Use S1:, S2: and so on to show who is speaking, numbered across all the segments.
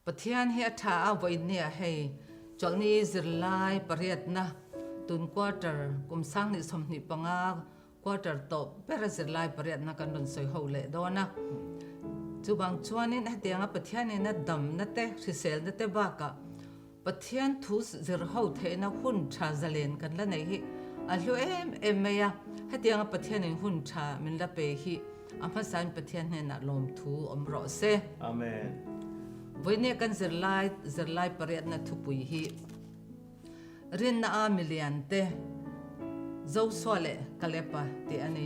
S1: Pathian hi a tha a vawinia hei chawlhni zirlai pariatna tun quarter kum 2025 quarter tawp ber a zirlai pariatna kan rawn sawi ho leh dawn a. Chuvang chuanin hetianga Pathianin a damna te hriselna te bakah Pathian thu zir ho theihna hun tha zalen kan la nei hi a hlu em em mai a, hetianga Pathianin hun tha min la pe hi a hmasain Pathian hnenah lawmthu awm rawh se.
S2: Amen.
S1: Vawinia kan zirlai zirlai pariatna thupui hi Rinna a milian te Joshua leh Kaleba tih a ni.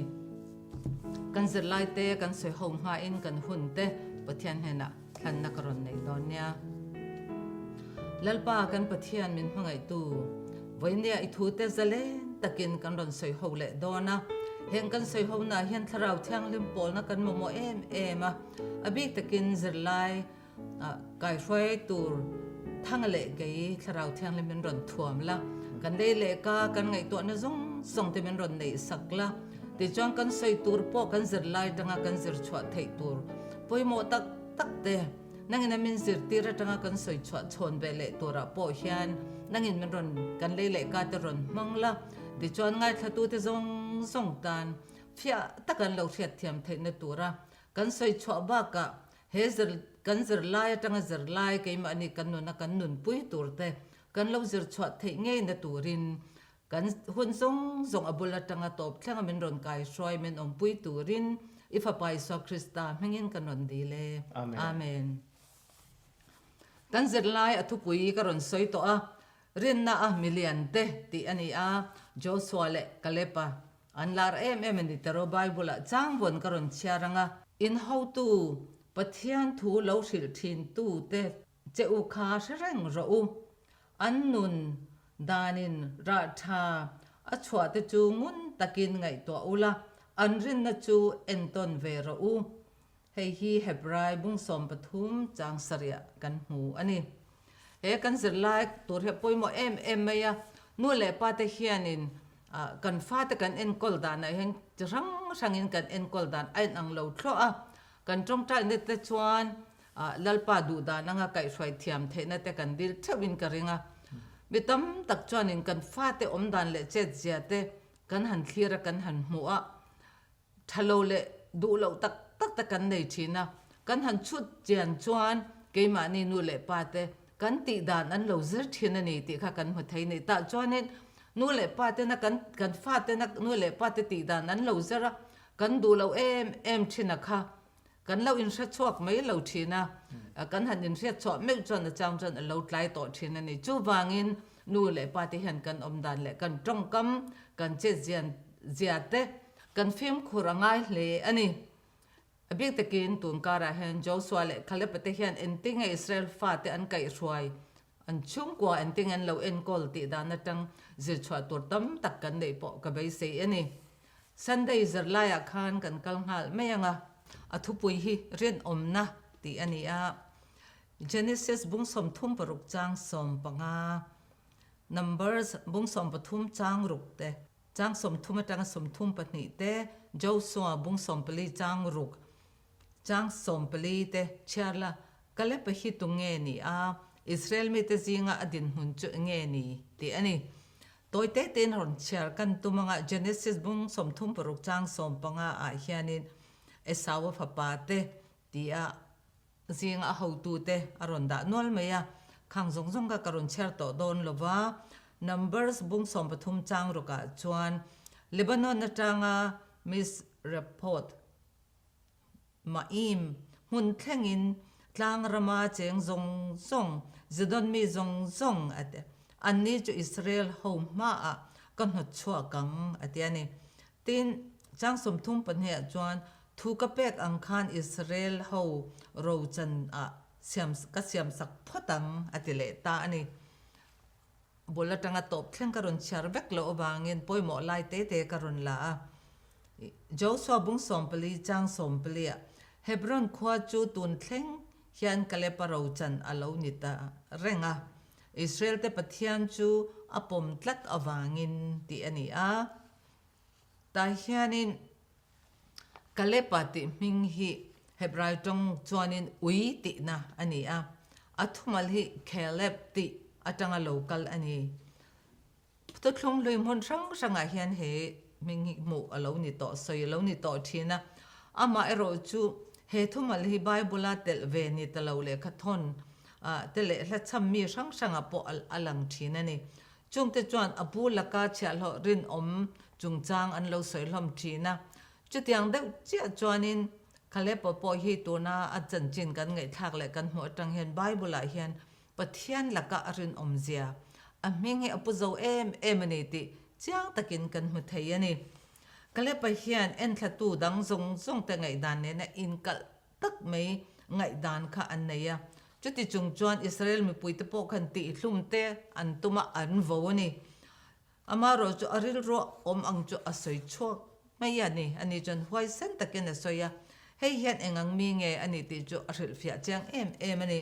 S1: Kan zirlai te kan sawi ho hmain kan hun te Pathian hnenah Thlanna ka rawn nei dawn nia. Lalpa kan Pathian min hmangaihtu, vawinia i thute zalen takin kan rawn sawi ho leh dawn a. Heng kan sawi ho naah hian Thlarau Thianghlim pawlna kan mamawh em em a, a bik takin zirlai kaihruai tur thang leh kei Thlarau Thianghlim min rawn thuam la, kan lei leh ka kan ngaihtuahna zawng zawng te min rawn neih sak la, tichuan kan sawi tur pawh kan zirlai tanga kan zir chhuah theih tur pawimawh tak tak te, nangin a min zirtir atanga kan sawi chhuah chhawn ve leh turah pawh hian nangin min rawn kan lei leh ka te rawn hmang la, tichuan ngaithlatute zawng zawng tan fiah tak an lo hriatthiam theihna tura kan sawi chhuah bakah he zir kan zirlai atanga zirlai keimahni kan nuna kan nunpui tur te kan lo zir chhuah theih ngeina turin Kan hun zawng zawng a bul atanga tawp thlenga min rawn kaihruai min awmpui turin i Fapa Isua Krista hmingin kan rawn dil e. Amen. Kan zirlai a thupui ka rawn sawi tawh a, Rinna a milian te tih a ni a, Joshua leh Kaleb-a an lar em em a ni tero Bible ah changvawn ka rawn chhiar ang a. In hotu Pathian thu lo hrilh thin tu te che u kha hre reng rawh u. An nun danin rah tha a chhuah te chu ngun takin ngaihtuah ula, an rinna chu entawn ve rawh u. Hei hi Hebrai bung 13 chang sarih kan hmu a ni. He kan zirlai tur hi a pawimawh em em mai a, nu leh pa te hianin kan fate kan enkawl danah hian chi hrang hrangin kan enkawl dan a inang lo thluah a, kan tawngtaina te chuan Lalpa duh dan anga kaihhruai thiam theihna te kan dil theuhin ka ring a. Mi tam tak chuanin kan fate awm dan leh chet zia te kan han thlir a, kan han hmuh a, tha lo leh duh loh tak tak te kan nei thin a. Kan han chhut chian chuan keimahni nu leh pa te kan tih dan an lo zir thin a ni tih kha kan hmu thei ni. Tah chuanin nu leh pa tena kan kan fatena nu leh pa te tih dan an lo zir a, kan duh loh em em thin a kha. Kan lo inhre chhuak mai lo thin a, kan han inhriat chhuah meuh chuan a chang chuan a lo tlai tawh thin a ni. Chuvangin nu leh pa te hian kan awm dan leh kan tawngkam, kan chetzian zia te kan fimkhur a ngai hle a ni. A bik takin tun karah hian Joshua leh Caleb-a te hian engtinge Israel fate an kaihhruai, an chhungkua engtinge an lo enkawl tih dan atang zirchhuah tur tam tak kan neih pawh ka beisei a ni. Sunday zirlaiah khan kan kal nghal mai ang a, a thupui hi rinawmna tih a ni a. Genesis bung 36 chang 15, Numbers bung 13 chang ruk te, chang 30 atanga 32 te, Joshua bung 14 chang ruk, chang 14 te chhiar la, Kaleb-a hi tu nge ni a, Israel mite zinga a dinhmun chu eng nge ni tih a ni. Tawi te tein rawn chhiar kan tum anga Genesis bung 36 chang 15 ah hianin Esau-a fapa te tia zinga a hotu te a rawn dah nual mai a, khang zawng zawng kha ka rawn chhiar tawh dawn lo va. Numbers bung 13 chang rukah chuan Lebanon atanga Misrephoth Ma'im, hmun thlengin tlang rama cheng zawng zawng, Zidon mi zawng zawng a ti. Anni chu Israel ho hmaah ka hnawt chhuak ang, a ti a ni. Tin, chang 32 ah chuan, Thu ka pek ang khan Israel ho rochan ah siam ka siamsak phawt ang, a ti leh ta a ni. Bul atanga tawp thleng ka rawn chhiar vek loh avangin pawimawh lai te te ka rawn la a. Joshua bung 14 chang 14 ah Hebron khua chu tun thleng hian Kaleb-a rochan a lo ni ta reng a, Israel te Pathian chu a pawm tlat avangin tih a ni a. Tah hianin Kaleb-a tih hming hi Hebrai tawng chuanin ui tihna a ni a. A thumal hi Caleb tih atanga lo kal a ni. Thuthlung hlui hmun hrang hrangah hian he hming hi hmuh a lo ni tawh, sawi a lo ni tawh thin a. Amah erawh chu he thumal hi Bible-a telh ve ni ta lo lehkha thawn te leh hlachham mi hrang hrangah pawh a lang thin a ni. Chungte chuan a pu laka chhiahhlawh rinawm chungchang an lo sawi hlawm thin a. Chutiang deuh chiah chuanin Caleb-a pawh hi tuna a chanchin kan ngaihthlak leh kan hmuh atang hian Bible-ah hian Pathian laka a rinawm zia, a hming hi a pu zo em em a ni tih chiang takin kan hmu thei a ni. Caleb-a hian enthlatu dang zawng zawng te ngaihdan nena inkalh tak mai ngaihdan kha an nei a. Chuti chung chuan Israel mipuite pawh khan tihhlum te an tum a, an vo a ni. Amaherawh chu a rilruah awm ang chu a sawi chhuak mai a ni. Ani chuan huaisen takin a sawi a, hei hian eng ang mi nge a ni tih chu a hrilhfiah chiang em em a ni.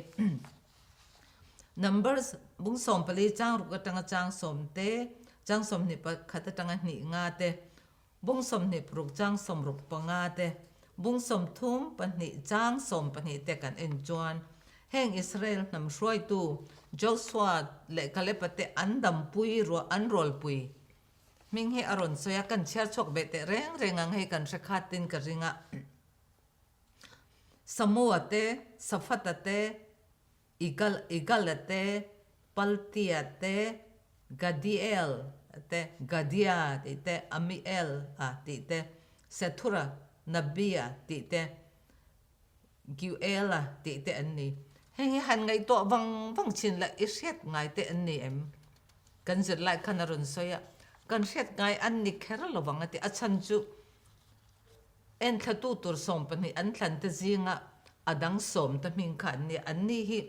S1: Numbers bung 14 chang ruk atanga chang sawm te, chang 21 atanga hnih nga te, Bung 26 chang 65 te, bung 32 chang 12 te kan en chuan heng Israel hnam hruaitu Joshua leh Kaleba te an dampui ruah an rawlpui hming hi a rawn sawi a, kan chhiar chhuak ve teh reng reng ang hei kan hre khat tin ka ring a. Samoa te, Safata te, Igal, Igala te, Paltia te, Gadiel te, Gadia tih te, Amiel a tih te, Sethura, Nabia tih te, Giuela tih te an ni. Heng hi han ngaihtuah vang vang chin la i hriat ngai te an ni em? Kan zirlai khan a rawn sawi a, kan hriat ngai an ni kher lo vang a ti. A chhan chu Enthlatu tur 12 an thlan te zinga a dang sawm te hming kha an ni a. Anni hi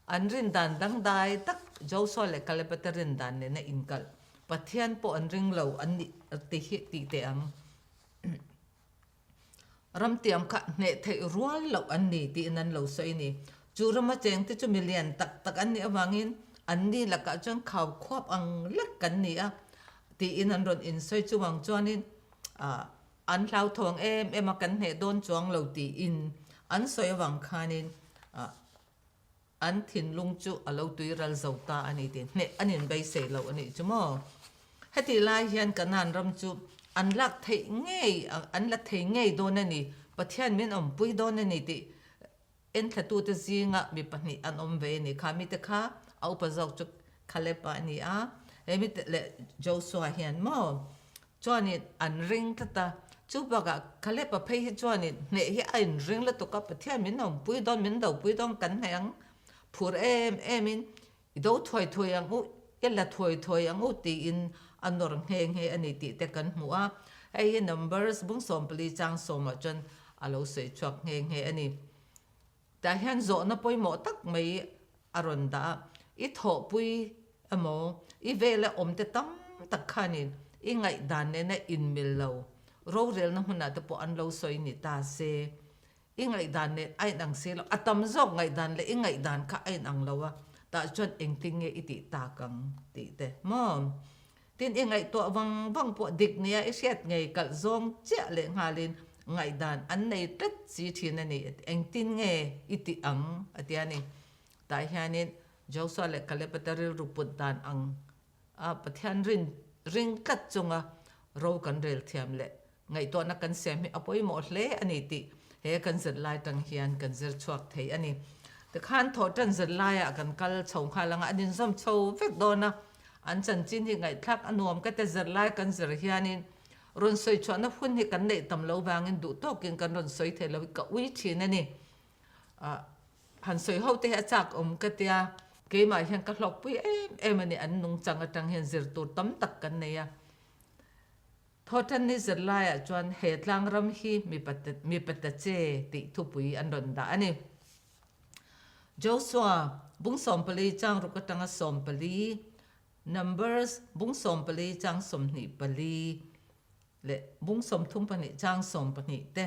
S1: an rindan dangdai tak Joshua leh Kaleba te rindan nena inkalh. Pathian pawh an ring lo an nih ti hi tih teh ang. Ramtiam kha hneh theih rual loh an ni tiin an lo sawi a ni. Chu rama chengte chu milian tak tak an nih avangin anni lakah chuan khau khuap ang lek kan ni a tiin an rawn insawi chuvang chuanin ah An hlauthawng em em a kan hneh dawn chuang lo tiin an sawi avang khanin an thinlung chu a lo tui ral zo ta a ni tih hneh an inbeisei lo a nih chu maw. Hetih lai hian Kanaan ram chu an lak theih ngei an la thei ngei dawn a ni, Pathian min awmpui dawn a ni tih Enthlatute zinga mi pahnih an awm ve a ni. Kha mite kha a upa zawk chu Caleb-a a ni a, he mite leh Joshua hian maw chuanin an ring tlat a. Chu bakah Caleb-a phei hi chuanin hneh hi a inring lutuk a, Pathian min awmpui dawn, min dopui dawn kan hneh ang phur em emin I do thuai thuai ang u, i la thuai thuai ang u tiin a nawr nghe nghe a ni tih te kan hmu a. Hei hi Numbers bung 14 chang sawmah chuan a lo sawi chhuak nghe nghe a ni. Tah hian zawhna pawimawh tak mai a rawn dah a, I thawhpui emaw, i vela awmte tam tak khanin i ngaihdan nena inmil lo rorelna hmunah te pawh an lo sawi ni ta se. I ngaihdan nen a inang si lo, a tam zawk ngaihdan leh i ngaihdan kha a inang lo a, tah chuan engtin nge i tih tak ang tih te maw? Tin, i ngaihtuah vang vang pawh dik nia i hriat ngei kalh zawng chiah leh nghalin ngaihdan an nei tlat si thin a ni, engtin nge i tih ang a ti a ni. Tah hianin Joshua leh Kaleb-a te rilru put dan ang a Pathian rin ring tlat chunga ro kan rel thiam leh ngaihtuahna kan siam hi a pawimawh hle a ni tih he kan zirlai tang hian kan zir chhuak thei a ni. Tikhan thawhtan zirlaiah kan kal chho nghal anga an inzawm chho vek dawn a, an chanchin hi ngaihthlak a nuam ka ti zirlai kan zir hianin rawn sawi chhuahna hun hi kan neih tam lo vangin duh tawkin kan rawn sawi thei lo hi ka ui thin a ni. Han sawi ho te hi a chak awm ka tia, keimah hian ka hlawkpui em em a ni, an nungchang atang hian zir tur tam tak kan nei a. Thawhtanni zirlaiah chuan he tlangram hi mipa ta che tih thupui an rawn dah a ni. Joshua bung 14 chang ruk atanga 14, Numbers bung 14 chang 24 leh bung 32 chang 12 te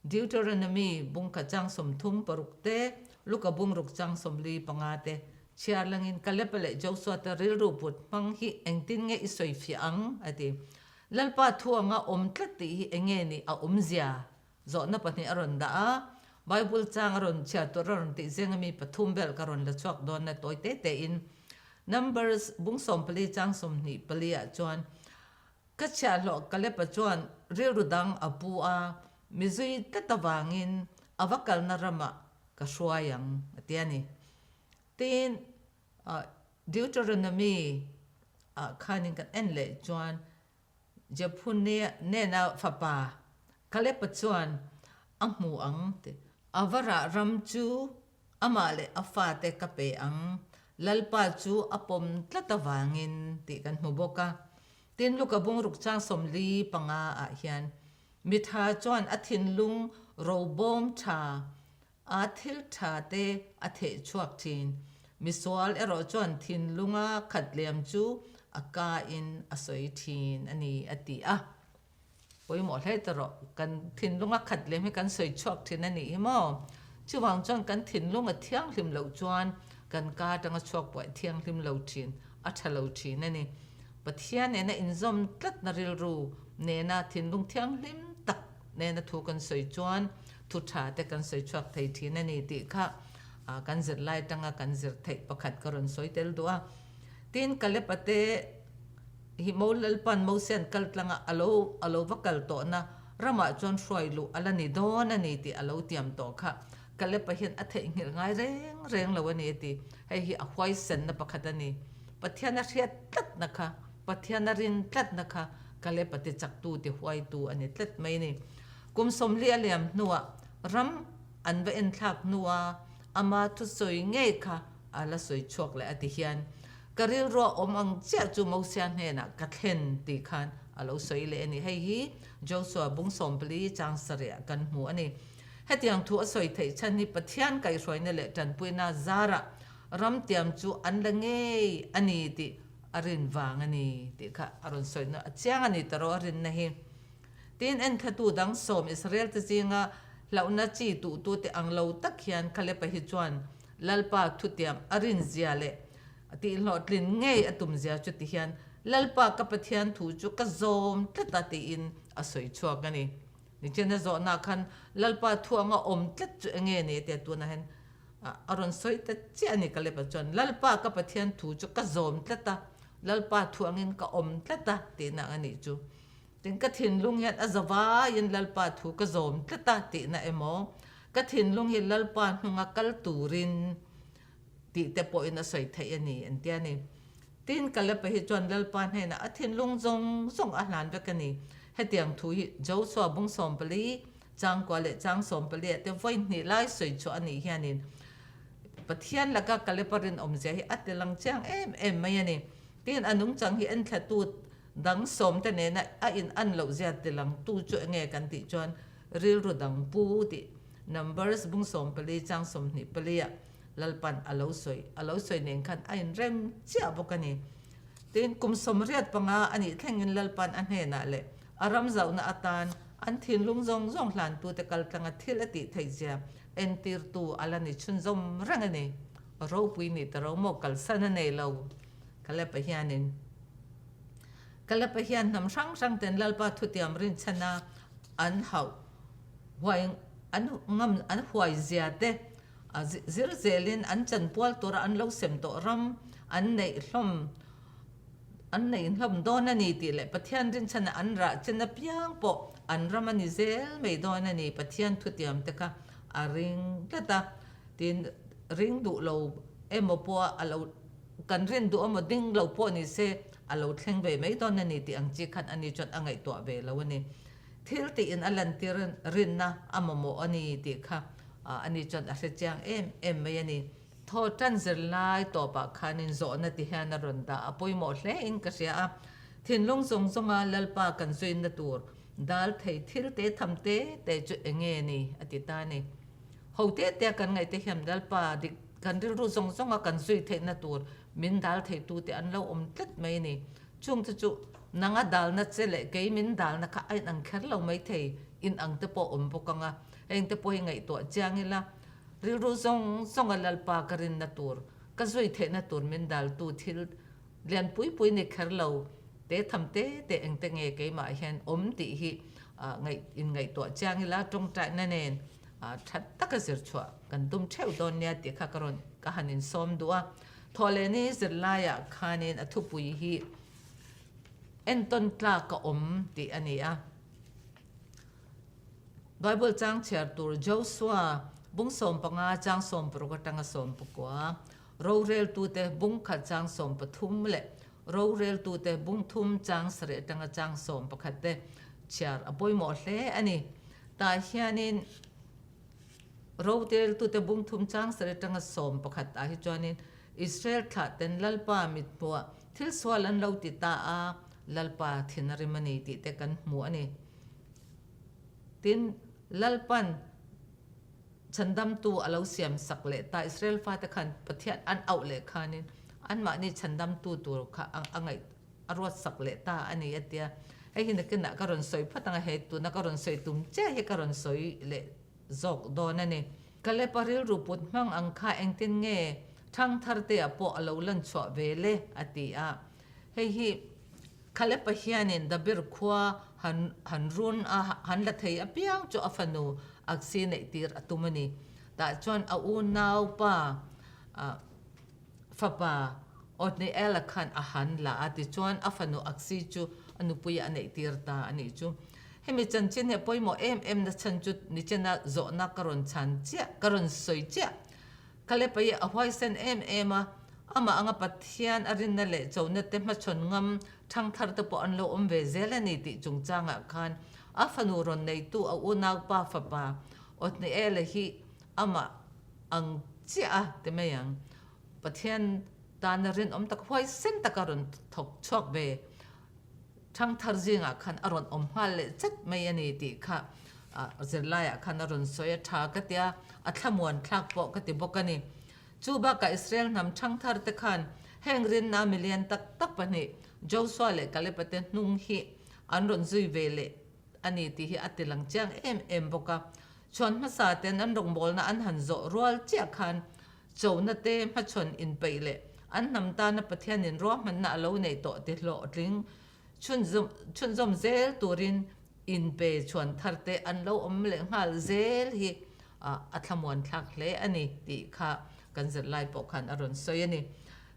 S1: Deuteronomy bung kha chang 36 te, Luka bung ruk chang 45 te chhiar langin Kaleba leh Josua te rilru put hmang hi engtin nge i sawi fiah ang? a ti. Lalpa thu anga awm tlat tih hi enge ni a awmzia? Zawhna pahnih a rawn dah a. Bible chang a rawn chhiar tur a rawn tih zeng ami pathum vel ka rawn la chhuak dawn a tawi te te in. Numbers bung 14 chang 24 ah chuan Ka chhiahhlawh Kalepa chuan rilru dang a pu a, mi zui tlat avangin a va kalna ramah ka hruai ang a ti a ni. Tin, Deuteronomy ah khanin kan en leh chuan Jephunnea nena fapa Kalepa chuan a hmu ang ti. A va rah ram chu amah leh a fate ka pe ang, Lalpa chu a pawm tlat avangin tih kan hmu bawk a. Tin, Luka bungruk chang 45 ah hian mitha chuan a thinlung robawm tha A thil tha te a theh chhuak thin. Misual erawh chuan thinlunga khat liam chu a ka in a sawi thin a ni a ti a. Pawimawh hle ta rawh, kan thinlunga khat liam hi kan sawi chhuak thin a nih hi maw? Chuvang chuan kan thinlung a thianghlim loh chuan kan ka atanga chhuak pawh a thianghlim lo thin, a tha lo thin a ni. Pathian nena inzawm tlatna rilru nena thinlung thianghlim tak nena thu kan sawi chuan thu tha te kan sawi chhuak thei thin a ni tih kha kan zirlai atanga kan zir theih pakhat ka rawn sawi tel duh a. Tin, Kalepa te hi Mo Lalpan Mosian kal tlanga a lo a lo va kal tawhna ramah chuan hruai luh a la ni dawn a ni tih a lo tiam tawh kha Kalepa hian a theihnghilh ngai reng reng lo a ni a ti. Hei hi a huaisenna pakhat a ni. Pathian a hriat tlatna kha, Pathian a rin tlatna kha Kalepa ti chaktu ti huaitu a ni tlat mai a ni. Kum 40 a liam hnuah ram an va enthlak hnua ama thusawi ngei kha a la sawi chhuak leh a ti hian ka rilruah awm ang chiah chu Mosia hnenah ka thlen tih khan a lo sawi leh a ni. Hei hi Josua bung 14 chang sarih ah kan hmu a ni. Hetiang thu a sawi theih chhan hi Pathian kaihhruaina leh tanpuina zarah ram tiam chu an la ngei a ni tih a rin vang a ni tih kha a rawn sawi a chiang a ni ta rawh a rinna hi. Tin, enthlatu dang sawm Israel-te zinga hlauhna chi tuhtute ang lo tak hian Kalepa hi chuan Lalpa thutiam a rinzia leh tihhlawhtlin ngei a tumzia chu ti hian, Lalpa ka Pathian thu chu ka zawm tlat a tiin a sawi chhuak a ni. Nichina zawhna khan Lalpa thu anga awm tlat chu enge ni tia tunah hian a rawn sawi ta chiah a ni Kalepa chuan, Lalpa ka Pathian thu chu ka zawm tlat a, Lalpa thu angin ka awm tlat a tihna ang a nih chu. Tin, ka thinlung hian a zavaiin Lalpa thu ka zawm tlat a tihna emaw, ka thinlung hi Lalpa hnunga kal turin tih te pawhin a sawi theih a ni, an ti a ni. Tin, Kalepa hi chuan Lalpa hnenah a thinlung zawng zawng a hlan vek a ni. Hetiang thu hi Josua bung 14, changkua leh chang 14 ah te vawi hnih lai sawi chhuah a nih hianin Pathian laka Kalepa rinawmzia hi a tilang chiang em em mai a ni. Tin, a nungchang hi enthlatu dang sawmte nena a in an loh zia tilangtu chu enge kan tih chuan rilru dang pu tih Numbers bung 14 chang 24 ah Lalpan a lo sawi a lo sawi nen khan a inrem chiah bawk a ni. Tin, kum 85 a nih thlengin Lalpan a hnenah leh a ram zauhna atan an thinlung zawng zawng hlantute kaltlanga thil a tih theih zia entirtu a la ni chhunzawm reng a ni. Ropui ni ta ro maw kalsan a nei lo. Kalepa hianin Kalepa hian hnam hrang hrang ten Lalpa thutiam rinchhana an hauh huai an ngam an huai zia te zir zelin an chanpual tura an lo sem tawh ram an neih hlawm an neih hlawm dawn a ni tih leh Pathian rinchhana an rah chen apiang pawh an ram a ni zel mai dawn a ni Pathian thutiam te kha a ring tlat a tin ring duh lo emaw pawh a lo Kan rin duh emaw ding lo pawh ni se, a lo thleng ve mai dawn a ni tih ang chi khan ani chuan a ngaihtuah ve lo a ni. Thil tiin a lantir rinna a mamawh a ni tih kha ani chuan a hre chiang em em mai a ni. Thaw tan zirlai tawpah khanin zawhna ti hian a rawn dah a pawimawh hle in ka hria a. Thinlung zawng zawnga Lalpa kan zuina tur dal thei thil te tham te te chu enge ni a ti ta a ni. Ho te te a kan ngaih te hian Lalpa dik kan rilru zawng zawnga kan zui theihna tur min dal theitute an lo awm tlat mai a ni. Chungte chu nanga dalna che leh kei min dalna kha a inang kher lo mai thei, inang te pawh awm bawk ang a. Heng te pawh hi ngaihtuah chiang ila, rilru zawng zawnga Lalpa ka rinna tur, ka zui theihna tur min daltu thil lian pui pui ni kher lo te tham te te engte nge keimah hian awm tih hi ngaih inngaihtuah chiang ila tawngtaina nen. Tha taka zir chhuah kan tum theuh dawn nia tih kha ka rawn ka han insawm duh a. Thawhlehni zirlaiah khanin a thupui hi entawn tlak a awm tih a ni a. Bible chang chhiar tur Josua bung 15 chang 16 atanga 19, roreltute bung khat chang 13 leh roreltute bung thum chang 7 atanga chang 11 te chhiar a pawimawh hle a ni. Tah hianin roteltute bung thum chang 7 atanga 11 ah hi chuanin Israel thlah ten Lalpa mithmuah thil sual an lo ti ta a, Lalpa thin a rim a ni tih te kan hmu a ni. Tin, Lalpan chhandamtu a lo siam sak leh ta, Israel fate khan Pathian an auh leh khanin anmahni chhandamtu tur kha a ngaih a ruat sak leh ta a ni a tia. Hei hi nakinah ka rawn sawi phawt ang a, hei tuna ka rawn sawi tum chiah hi ka rawn sawi leh zawk dawn a ni. Kalepa rilru put hmang ang kha engtin nge Thangthartea pawh a lo lan chhuah ve le a ti a. Hei hi Kalepa hianin Dabir khua han han run a han la thei apiang chu a fanu Aksi neih tir a tum a ni. Tah chuan a unaupa fapa Othniel-a khan a han la a, tichuan a fanu Aksi chu a nupuiah a neihtir ta a nih chu. Hemi chanchin hi a pawimawh em em na chhan chu nichena zawhna ka rawn chhan chiah, ka rawn sawi chiah. Kalepa hi a huaisen em em a, amah anga Pathian a rinna leh chona te hmachhawn ngam thangthar te pawh an lo awm ve zel a ni tih chungchangah khan a fanu rawn neitu a unaupa fapa Othniel-a hi amah ang chiah a ti mai ang. Pathian tana rinawm tak huaisen taka rawn thawk chhuak ve thangthar zingah khan a rawn awm nghal leh chat mai a ni tih kha zirlaiah khan a rawn sawi a tha ka tia, a thlamuan thlak pawh ka ti bawk a ni. Chu bakah Israel hnam thangthar te khan heng rinna milian tak tak pahnih Joshua leh Kaleba te hnung hi an rawn zui ve leh a ni tih hi a ti lang chiang em em bawk a. Chhuan hmasa ten an rawngbawlna an han zawh rual chiah khan Chona te hmachhawn inpeih leh an hnam tana Pathianin ruahmanna a lo neih tawh ti hlawhtling chhunzawm zel turin inpe chhuan thar te an lo awm leh nghal zel hi a thlamuan thlak hle a ni tih kha kan zirlai pawh khan a rawn sawi a ni.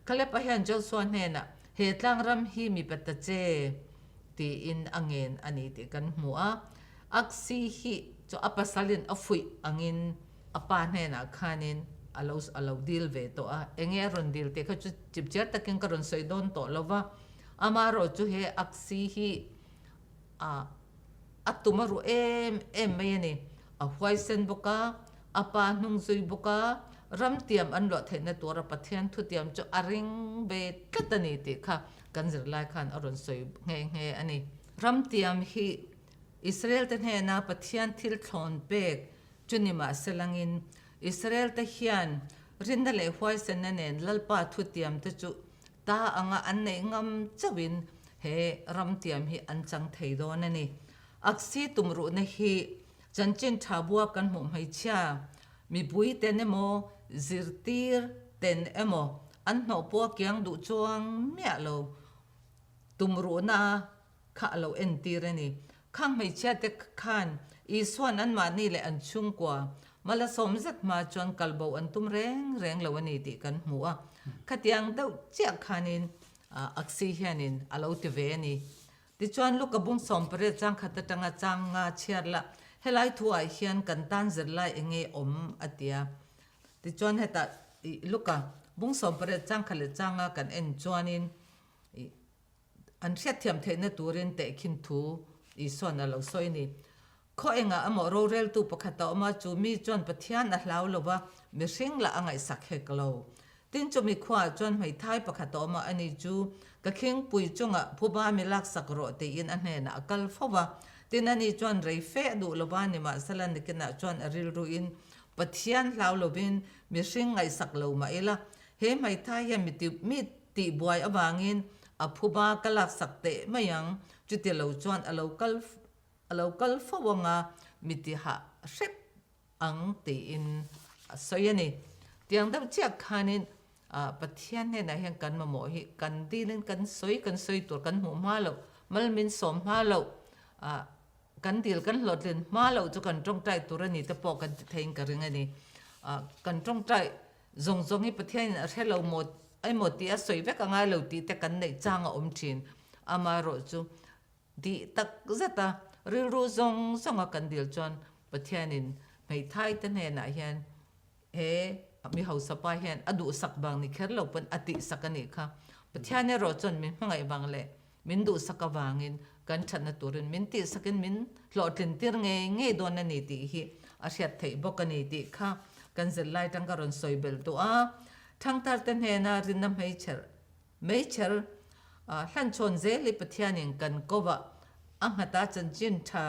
S1: Caleb-a hian Joshua hnenah, He tlang ram hi mi pe ta che tiin a ngen a ni tih kan hmu a. Aksi hi chu a pasalin a fuih angin A pa hnenah khanin a lo a lo dil ve tawh a, enge a rawn dil tih kha chu chipchiar takin ka rawn sawi dawn tawh lo va, amaherawh chu he aksi hi a a tum a ruh em em mai a ni. A huaisen bawk a, a pa hnung zui bawk a, ramtiam an luah theihna tura Pathian thutiam chu a ring ve tlat a ni tih kha kan zirlai khan a rawn sawi nghe nghe a ni. Ramtiam hi Israel-te hnena Pathian thil thlawn pek Chu ni mahselangin, Israel-te hian rinna leh huaisenna nen Lalpa thutiamte chu ta anga an neih ngam chauhin he ramtiam hi an chang thei dawn a ni. Aksi tumruhna hi chanchin tha bua kan hmuh hmeichhia, mipui ten emaw, zirtir ten emaw an hnawhpua kiang duh chuang miah lo tumruhna kha a lo entir a ni. Khang hmeichhiate khan Isua'n anmahni leh an chhungkua mala sawm zet hma chuan kalbo an tum reng reng lo a ni tih kan hmu a. Khatiang deuh chiah khanin Aksi hianin a lo ti ve a ni. Tichuan Luka bung 18 chang khat atanga chang nga chhiar lah helai thuah hian kan tan zirlai eng nge awm a ti a. Tichuan hetah Luka bung 18 chang khat leh chang nga kan en chuanin An hriatthiam theihna turin tehkhin thu Isua'n a lo sawi a ni. Khaw engah emaw roreltu pakhat a awm a, chu mi chuan Pathian a hlau lo va, mihring lah a ngaihsak hek lo. Tin, chumi khuaah chuan hmeithai pakhat a awm a, ani chu ka khingpui chungah phuba mi laksak rawh tiin a hnenah a kal fo va. Tin, ani chuan rei fe a duh lo va, nimahsela nikinah chuan a rilruin Pathian hlau lovin mihring ngaihsak lo mah ila, he hmeithai hian mi mi Tihbuai avangin a phuba ka laksak teh mai ang, chuti lo chuan a lo kal a lo kal fo anga mi tihah hrep ang tiin a sawi a ni. Tiang deuh chiah khanin Pathian hnenah hian kan mamawh hi kan dilin kan sawi kan sawi tur kan hmuh hma loh, mal min sawm hma loh. Kan dil kan hlawhtlin hma loh chu kan tawngtai tur a ni te pawh kan ti theiin ka ring a ni. Kan tawngtai zawng zawng hi Pathianin a hre lo maw emaw tih a sawi vek a ngai lo tih te kan neih chang a awm thin. Amaherawh chu dih tak zet a, rilru zawng zawnga kan dil chuan Pathianin hmeithai te hnenah hian He mi hausa pa hian a duhsak vang ni kher lo pawn a tihsak a nih kha. Pathian erawh chuan min hmangaih vang leh min duhsak avangin kan thatna turin min tihsakin min hlawhtlin tir ngei ngei dawn a ni tih hi a hriat theih bawk a ni tih kha kan zirlai tang ka rawn sawi belh duh a. Thangthar te hnena rinna hmeichher Meichher hlanchhawn zel hi Pathianin kan kovah a nghata chanchin tha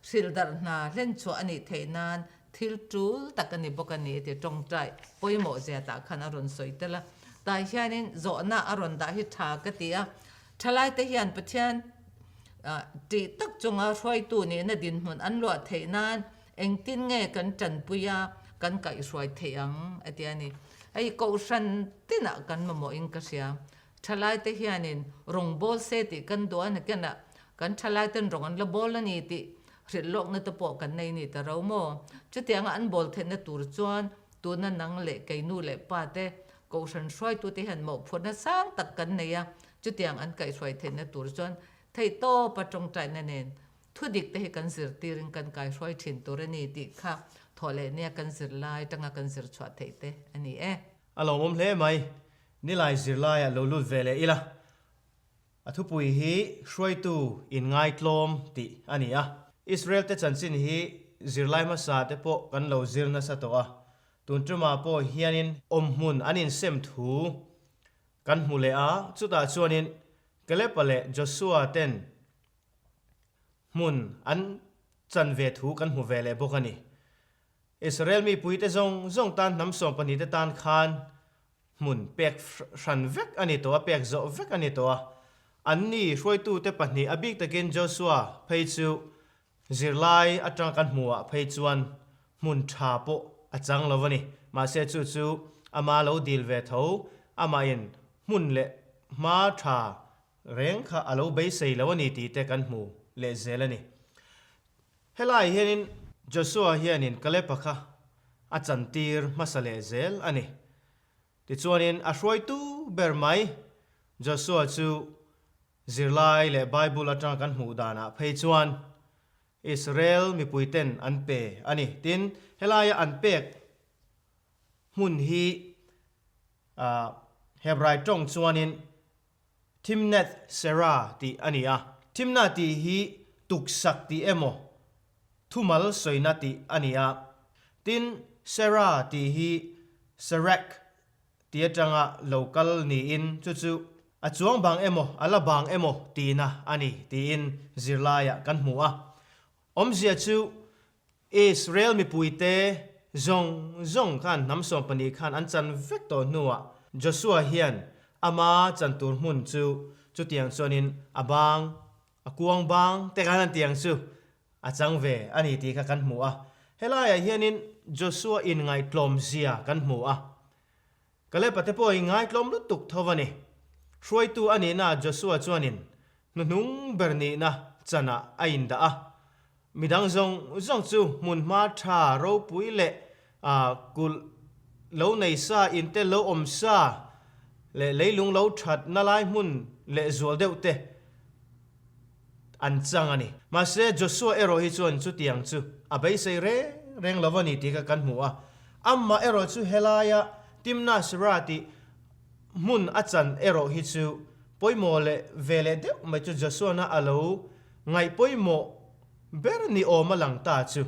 S1: hrilh darh hna hlenchhuah a nih theih nan thil tul tak a ni bawk a ni ti tawngtai pawimawh zia tah khan a rawn sawi tel a. Tah hianin zawhna a rawn dah hi tha ka ti a, thalaite hian Pathian tih tak chunga hruaitu nihna dinhmun an luah theih nan engtin nge kan tanpui a, kan kaihhruai theih ang a ti a ni. Hei kohhran tinah kan mamawhin ka hria. Thalaite hianin rawng bawl se tih kan duh a, nakinah kan thalaiten rawng an la bawl a ni tih hrilh lawkna te pawh kan nei ni ta ro maw? Chutianga an bawl theihna tur chuan tuna nang leh kei nu leh pa te, kohhran hruaitute hian mawhphurhna sang tak kan nei a, chutiang an kaihhruai theihna tur chuan theihtawpa tawngtaina nen Thu dik te hi kan zirtirin kan kaihruai thin tur a ni tih kha thawh leh nia kan zir lai tanga kan zir chhuah theih te a ni e.
S2: A lawmawm hle mai. Nilai zirlaiah lo lut ve leh ila. A thupui hi hruaitu inngaitlawm tih a ni a. Israel te chanchin hi zirlai hmasa te pawh kan lo zir nasa tawh a. Tun tumah pawh hianin awmhmun an insem thu kan hmu leh a, chutah chuanin Kalepa leh Joshua ten Hmun an chan ve thu kan hmu ve leh bawk a ni. Israel mipuite zawng zawng tan hnam sawmpahnihte tan khan hmun pek hran vek a ni tawh a, pek zawh vek a ni tawh a. Anni hruaitute pahnih a bik takin Joshua phei chu zirlai atanga kan hmuhah phei chuan hmun tha pawh a chang lo a ni. Mahse chu chu ama lo dil ve tho, amahin hmun leh hma tha Reng kha a lo beisei lo a ni tih te kan hmu leh zel a ni. Helai hianin Joshua hianin Kalep-a kha a chantir hmasa leh zel a ni. Tichuanin a hruaitu ber mai Joshua chu zirlai leh Bible atanga kan hmuh danah phei chuan Israel mipuiten an pe a ni. Tin, helaia an pek hmun hi Hebrai tawng chuanin Timnath Serah tih a ni a. Timnah tih hi tuksak tih emaw, thumal sawina tih a ni a. Tin, Serah tih hi Serek tih atanga lo kal niin chu chu a chuang bang emaw, a la bang emaw tihna a ni tiin zirlaiah kan hmu a. Awmzia chu Israel mipuite zawng zawng khan hnam 12 khan an chan vek tawh hnuah Joshua hian ama chan tur hmun chu chutiang chuanin a bang, a kuang bang te khan an tiang chu a chang ve a ni tih kha kan hmu a. Helaiah hianin Joshua inngaihtlawmzia kan hmu a. Kaleba te pawh inngaihtlawm lutuk tho a ni. Hruaitu a nihnaah Joshua chuanin hnuhnung ber nihna chanah a indah a. Midang zawng zawng chu hmunhma tha ropui leh kulh lo nei sa, inte lo awm sa leh leilung lo thatna lai hmun leh zual deuh te an chang a ni. Mahse, Joshua erawh hi chuan chutiang chu a beisei reng reng lo a ni tih kha kan hmu a. Amah erawh chu helaia Timnath-Serah tih hmun a chan erawh hi chu pawimawh leh ve leh deuh mai chu Joshua-na a lo Ngaih pawimawh ber ni awm a lang ta chu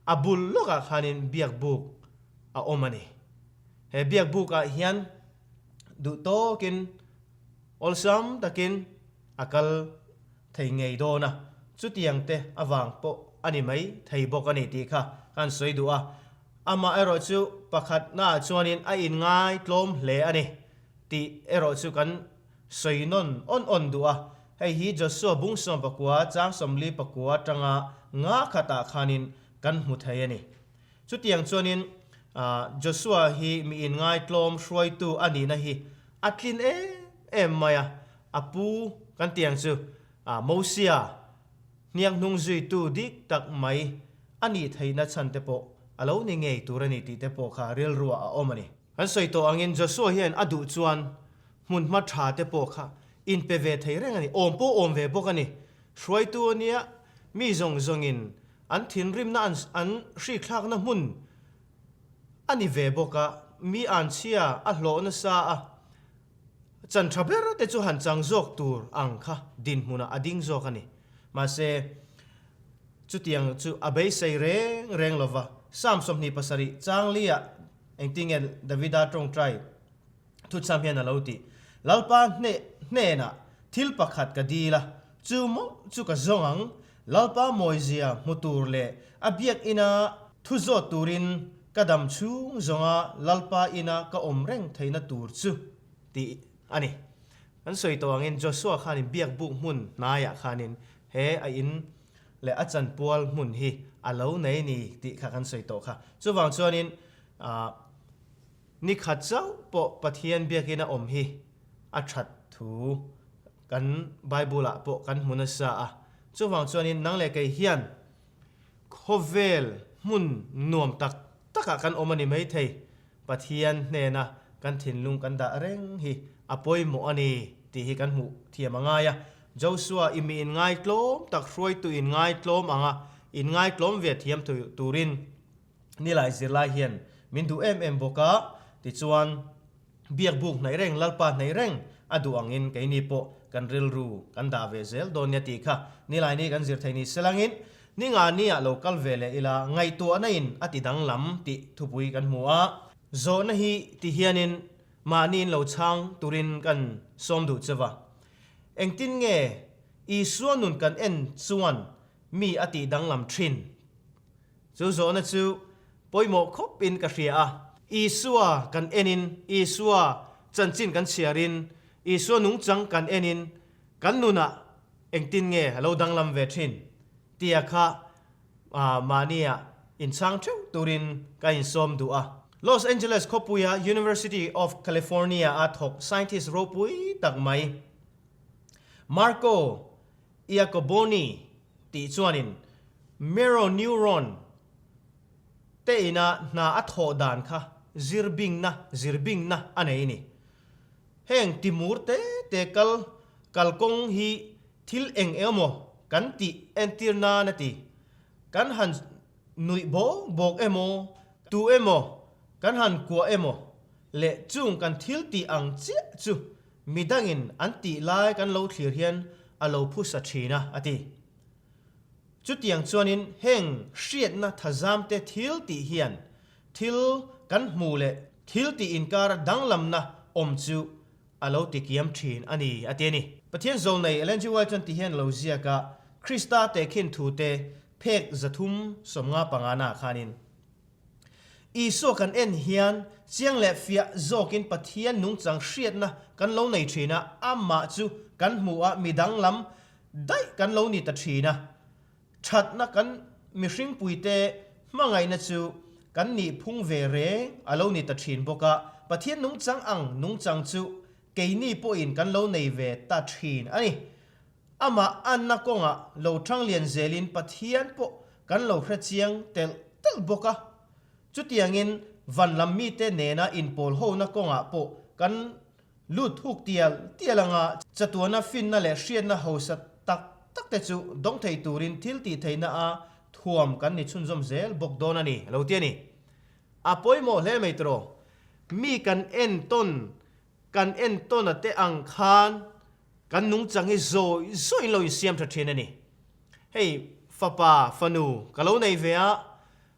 S2: a bul lawkah khanin biakbuk a awm a ni. He biakbukah hian duh tawkin awlsam takin a kal thei ngei dawn a, chutiang te avang pawh a ni mai thei bawk a ni tih kha kan sawi duh a. Amaherawh chu pakhatnaah chuanin a inngai tlawm hle a ni tih erawh chu kan Sawi nawn awn awn duh a, hei hi Joshua bung 19 chang 49 atanga nga khatah khanin kan hmu thei a ni. Chutiang chuanin Joshua hi mi inngaitlawm hruaitu a nihna hi a tlin em em mai a, a pu kan tiang chu Mosia. hniak hnung zuitu dik tak mai a nih theihna chhan te pawh a lo ni ngei tur a ni tih te pawh kha rilruah a awm a ni. Kan sawi tawh angin Joshua hian a duh chuan hmunhma tha te pawh kha inpe ve thei reng a ni, awm pawh awm ve bawk a ni. Hruaitu a nia, mi zawng zawngin an thinrimna an an hrikthlakna hmun a ni ve bawk a, mi anchhia a hlawh nasa a, chan tha ber te chu han chang zawk tur ang kha dinhmunah a ding zawk a ni. Mahse, chutiang chu a beisei reng reng lo va, Psalm 27 changlia engtinge Davida tawngtai Thuchham hian a lo ti, Lalpa hneh hnenah thil pakhat ka dil a, chu mawlh chu ka zawng ang, Lalpa mawizia hmu tur leh a biak ina thu zawt turin ka dam chhung zawnga Lalpa ina ka awm reng theihna tur chu, tih a ni. Kan sawi tawh angin Joshua khanin biak buk hmun hnaiah khanin he a in leh a chanpual hmun hi a lo nei ni tih kha kan sawi tawh kha. Chuvang chuanin ah. Ni khat chauh pawh Pathian biakin a awm hi a that thu kan Bible ah pawh kan hmu nasa a. Chuvang chuanin nang leh kei hian khawvel hmun nuam tak takah kan awm a ni maithei. Pathian hnena kan thinlung kan dah reng hi a pawimawh a ni tih hi kan hmuh thiam a ngai a. Joshua i mi inngaitlawm tak hruaitu inngaitlawm anga inngaitlawm ve thiam turin Nilai zirlai hian min duh em em bawk a, tichuan biakbuk hnaih reng, Lalpa hnaih reng a duh angin keini pawh kan rilru kan dah ve zel dawn nia tih kha nilai ni kan zir thei ni selangin ni nga nia lo kal ve leh ila ngaihtuahna in a ti danglam tih thupui kan hmu a. Zawhna hi ti hianin mahni in lo chhang turin kan sawm duh che va. Engtin nge Isua nun kan en chuan mi a tih danglam thin? Chu zawhna chu pawimawh khawp in ka hria a. Isua kan en in, Isua chanchin kan chhiar in, Isua nungchang kan en in kan nunah engtin nge a lo danglam ve thin tia kha mahnia inchhang theuh turin ka insawm duh a. Los Angeles khawpuia University of California a thawk scientist ropui tak mai Marco Iacoboni tih chuanin Mirror Neuron te ina hna a thawh dan kha zir bingna zir bingna a nei ni. Heng timur te te kal kalkawng hi thil eng emaw kan tih entir nan a ti. Kan han nuih bawk bawk emaw, tu emaw kan han kuah emaw leh chung kan thil tih ang chiah chu Midangin an tih lai kan lo thlir hian a lo phusa thin a, a ti. Chutiang chuanin heng hriatna thazamte thil tih hian thil kan hmuh leh thil tih inkara danglamna awm chu a lo tikiam thin a ni, a ti a ni. Pathian Zawlnei Ellen G. White chuan ti hian a lo ziak a, Krista tehkhin thute phek 355 naah khanin, Isua kan en hian chiang leh fiah zawkin Pathian nungchang hriatna kan lo nei thin a, amah chu kan hmu a, midang lam daih kan lo ni ta thin a. Thatna kan mihringpuite hmangaihna chu kan nih phung ve reng a lo ni ta thin bawk a, Pathian nungchang ang nungchang chu keini pawhin kan lo nei ve ta thin a ni. Amah anna kawngah lo thang lian zelin Pathian pawh kan lo hre chiang telh telh bawk a. Chutiangin van lam mite nena inpawl hona kawngah pawh kan lut thuk tial tial anga chatuana finna leh hriatna hausa tak tak te chu dawng thei turin thil tih theihna a thuam kan ni chhunzawm zel bawk dawn a ni, a lo ti a ni. A pawimawh hle mai tiraw? Mi kan entawn Kan entawn a te ang khan kan nungchang hi zawi zawiin lo insiam tha thin a ni. Hei fapa, fanu ka lo nei ve a,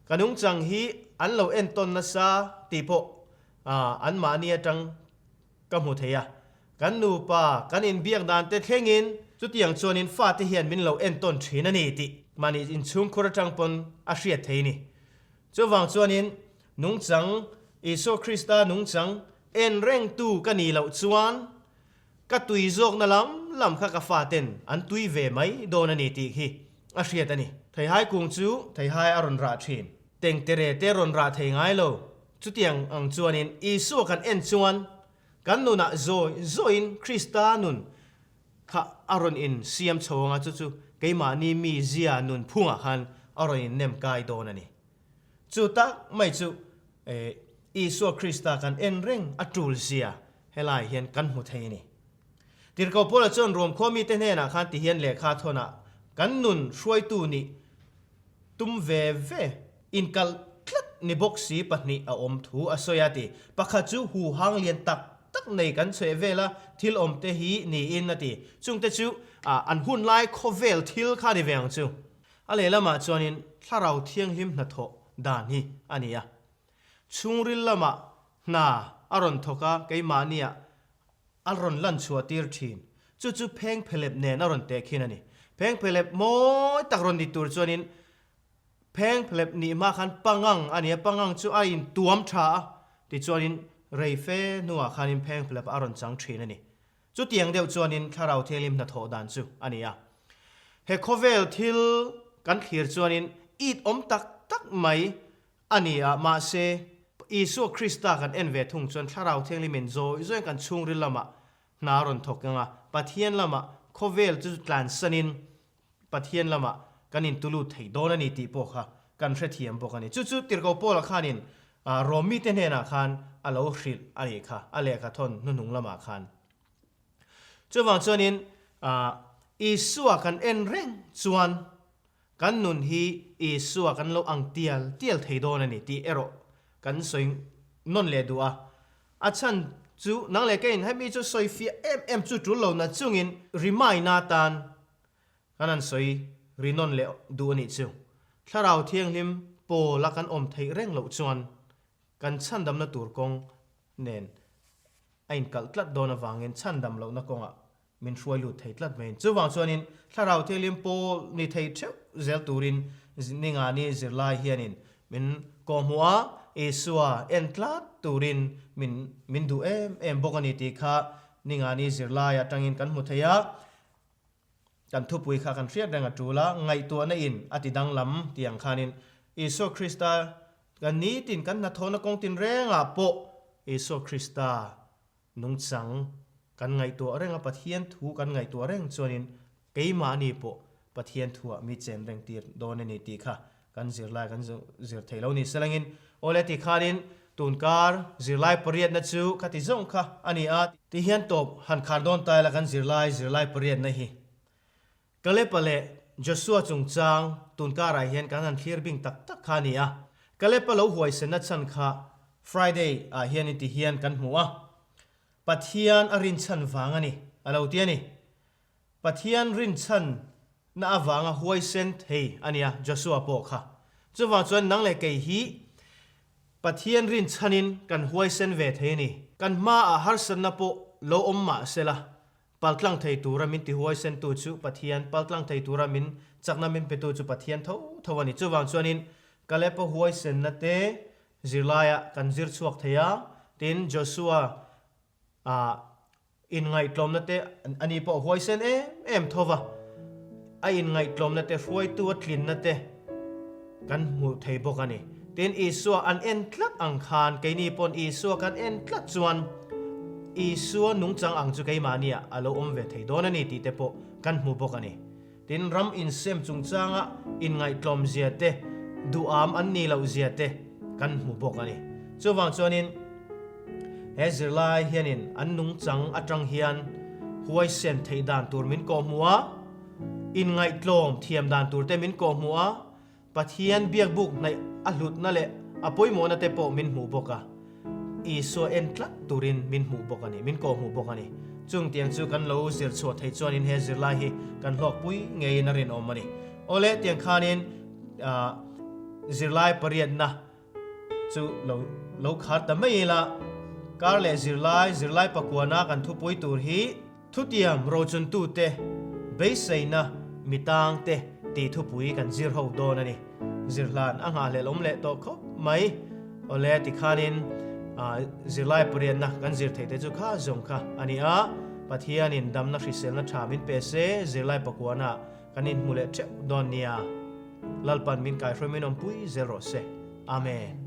S2: ka nungchang hi an lo entawn nasa tih pawh anmahni atang ka hmu thei a. Kan nupa kan inbiak dan te thlengin chutiang chuanin fate hian min lo entawn thin a ni tih mahni inchhungkhur atang pawn a hriat thei a ni. Chuvang chuanin nungchang, Isua Krista nungchang En rengtu ka nih loh chuan ka tui zawkna lam lam kha ka faten an tui ve mai dawn a ni tih khi a hriat a ni. Theihai kung chu theihai a rawn rah thin. Tengtere te rawn rah thei ngai lo. Chutiang ang chuanin Isua kan en chuan kan nunah zawi zawiin Krista nun kha a rawn in siam chho anga chu chu keimahni mi zia nunphungah khan a rawn innem kai dawn a ni. Chu tak mai chu Isua Krista kan en reng a tul zia helai hian kan hmu thei a ni. Tirhkoh Paula chuan ruamkhua mite hnenah khan ti hian lehkha thawnah kan nun hruaitu nih tum ve ve inkalh tlat ni bawk si pahnih a awm thu a sawi a ti. Pakhat chu huhang lian tak tak nei kan chheh vela thil awm te hi niin a ti. Chungte chu an hun lai khawvel thil kha ni ve ang chu. A lehlamah chuanin thlarau thianghlim hnathawh dan hi a ni a. Chhungril lamah hna a rawn thawk a, keimahniah a rawn lan chhuah tir thin. Chu chu phengphelep nen a rawn teh khin a ni. Phengphelep mawi tak rawn ni tur chuanin phengphelep nih hma khan pangang a ni a, pangang chu a intuam tha a, tichuanin rei fe hnuah khanin phengphelep a rawn chang thin a ni. Chutiang deuh chuanin Thlarau Thianghlim hnathawh dan chu a ni a. He khawvel thil kan thlir chuanin it awm tak tak mai a ni a, mahse, Isua Krista kan en ve thung chuan Thlarau Thianghlimin zawi zawiin kan chhungril lamah hna a rawn thawk ang a, Pathian lamah khawvel chu tlansanin Pathian lamah kan intulut thei dawn a ni tih pawh kha kan hrethiam bawk a ni. Chu chu Tirhkoh Paula khanin Rom mite hnenah khan a lo hrilh a nih kha, a lehkha thawn hnuhnung lamah khan. Chuvang chuanin Isua kan en reng chuan kan nun hi Isua kan lo ang tial tial thei dawn a ni tih erawh kan sawi nawn leh duh a. A chhan chu nang leh keiin hemi chu sawi fiah em em chu tul lo na chungin remind atan kan han sawi ri nawn leh duh a nih chu. Thlarau Thianghlim Paula kan awm theih reng loh chuan kan chhandamna tur kawng nen a inkalh tlat dawn avangin chhandam lohna kawngah min hruai lut thei tlat mai. Chuvang chuanin Thlarau Thianghlim Paul ni thei theuh zel turin Ningani zirlai hianin min kawhhmuh a, Isua en tlat turin min min duh em em bawk a ni tih kha Ningani zirlai atangin kan hmu thei a. Kan thupui kha kan hriat reng a tul a, ngaihtuahna in a ti danglam tih ang khanin Isua Krista kan nitin kan hnathawhna kawng tinrengah pawh Isua Krista Nungchang kan ngaihtuah reng a, Pathian thu kan ngaihtuah reng chuanin keimahni pawh Pathian thuah mi chen reng tir dawn a ni tih kha kan zirlai kan zir thei lo ni. Selangin awle ti khanin tunkar zirlai pariatna chu khati zawng kha a ni a. Ti hian tawp han khar dawn ta ila kan zirlai zirlai pariatna hi Kalepa leh Joshua chungchang tunkarah hian kan han thlir bing tak tak kha a ni a. Kalepa lo huaisenna chhan kha Friday ah hian inti hian kan hmu a. Pathian a rinchhan vang a ni, a lo ti a ni. Pathian rinchhan na avanga huaisen thei a nia Joshua pawh kha. Chuvang chuan nang leh kei hi Pathian rinchhanin kan huaisen ve thei a ni. Kan hmaah harsatna pawh lo awm mah sela, Paltlang thei tura min tihuaisentu chu Pathian, paltlang thei tura min chakna min petu chu Pathian tho tho a ni. Chuvang chuanin Kalep-a huaisenna te zirlaiah kan zir chhuak thei a, tin Joshua ah inngaihtlawmna te ani pawh huaisen em em tho va, a inngaihtlawmna te hruaitu a tlinna te kan hmu thei bawk a ni. Tin, Isua an en tlat ang khan keini pawn Isua kan en tlat chuan Isua nungchang ang chu keimahniah a lo awm ve thei dawn a ni tih te pawh kan hmu bawk a ni. Tin, ram insem chungchanga inngaihtlawm zia te, duham an nih loh zia te kan hmu bawk a ni. Chuvang chuanin he zirlai hianin an nungchang atang hian huaisen theih dan tur min kawhhmuh a, Inngaihtlawm thiam dan tur te min kawhhmuh a, Pathian biakbuk hnaih a hlutna leh a pawimawhna te pawh min hmuh bawk a, Isua en tlat turin min hmuh bawk a ni, min kawhhmuh bawk a ni. Chung tiang chu kan lo zir chhuah theih chuanin he zirlai hi kan hlawkpui ngeiin a rinawm a ni. Awle, tiang khanin zirlai pariatna Chu lo lo khar ta mai ila, kar leh zirlai, zirlai pakuana kan thupui tur hi thutiam rochuntute beiseina mitangte tih thupui kan zir ho dawn a ni. Zirhlan a nghahhlelh awm leh tawh khawp mai. Awle tikhanin zirlai pariatna kan zir theih te chu kha zawng kha a ni a, Pathianin damna hriselna tha min pe se, zirlai pakuana Kan inhmu leh teuh dawn nia. Lalpan min kaihruai min awmpui zel rawh se. Amen.